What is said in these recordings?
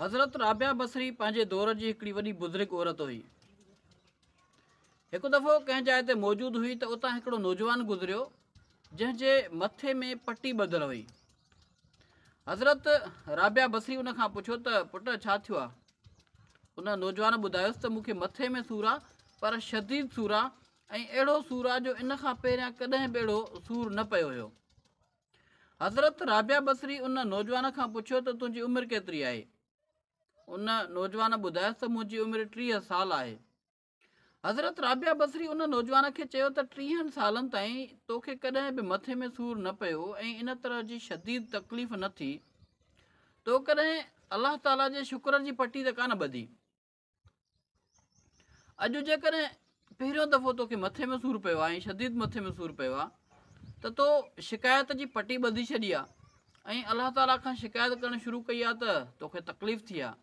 حضرت رابعه بصري پنهنجي دور جي هڪڙي وڏي بزرگ عورت هئي. هڪ دفعو ڪنهن جاء تي موجود هئي ته اتان هڪڙو نوجوان گذريو جنهن جي مٿي ۾ پٽي ٻڌل هئي. حضرت رابعه بصري ان کان پڇيو ته پٽ ڇا ٿيو آ؟ ان نوجوان ٻڌايس ته مون کي مٿي ۾ سور آ پر شديد سور آ ۽ اهڙو سور آ جو ان کان پهريان ڪڏهن به اهڙو سور نه پيو هيو. حضرت رابعه بصري ان نوجوان کان پڇيو ته تنهنجي عمر ڪيتري آهي؟ ان نوجوان ٻڌايس ته منهنجي عمر 30 سال آهي. حضرت رابعه بصري ان نوجوان کي چيو ته 30 سالن تائين توکي ڪڏهن به مٿي ۾ سور نه پيو ۽ ان طرح جي شديد تڪليف نه ٿي. تو ڪڏهن الله تعاليٰ جي شڪر جي پٽي ته ڪانه ٻڌي. اڄ جيڪڏهن پهريون دفعو توکي مٿي ۾ سور پيو آهي ۽ شديد مٿي ۾ سور پيو آهي ته تو شڪايت جي پٽي ٻڌي ڇڏي آهي ۽ الله تعاليٰ کان شڪايت ڪرڻ شروع ڪئي آهي ته توکي تڪليف ٿي آهي.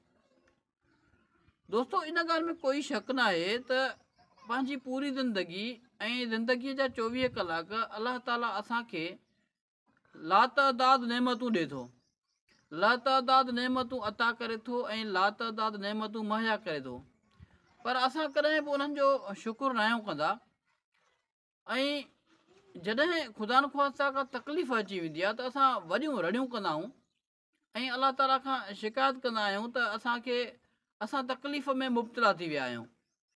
دوستو ان ڳالهه ۾ ڪوئي شڪ نه آهي ته پنهنجي پوري زندگي ۽ زندگيء جا 24 ڪلاڪ الله تعاليٰ اسان کي لاتعداد نعمتون ڏئي ٿو. لاتعداد نعمتون عطا ڪري ٿو ۽ لاتعداد نعمتون مهيا ڪري ٿو. پر اسان ڪڏهن به انهن جو شڪر ناهيون ڪندا ۽ جڏهن خدا نخواسته ڪا تڪليف اچي ويندي آهي ته اسان وڏيون رڙيون ڪندا آهيون ۽ الله تعاليٰ کان شڪايت ڪندا آهيون ته اسان کي اسان تڪليف ۾ مبتلا ٿي ويا آهيون.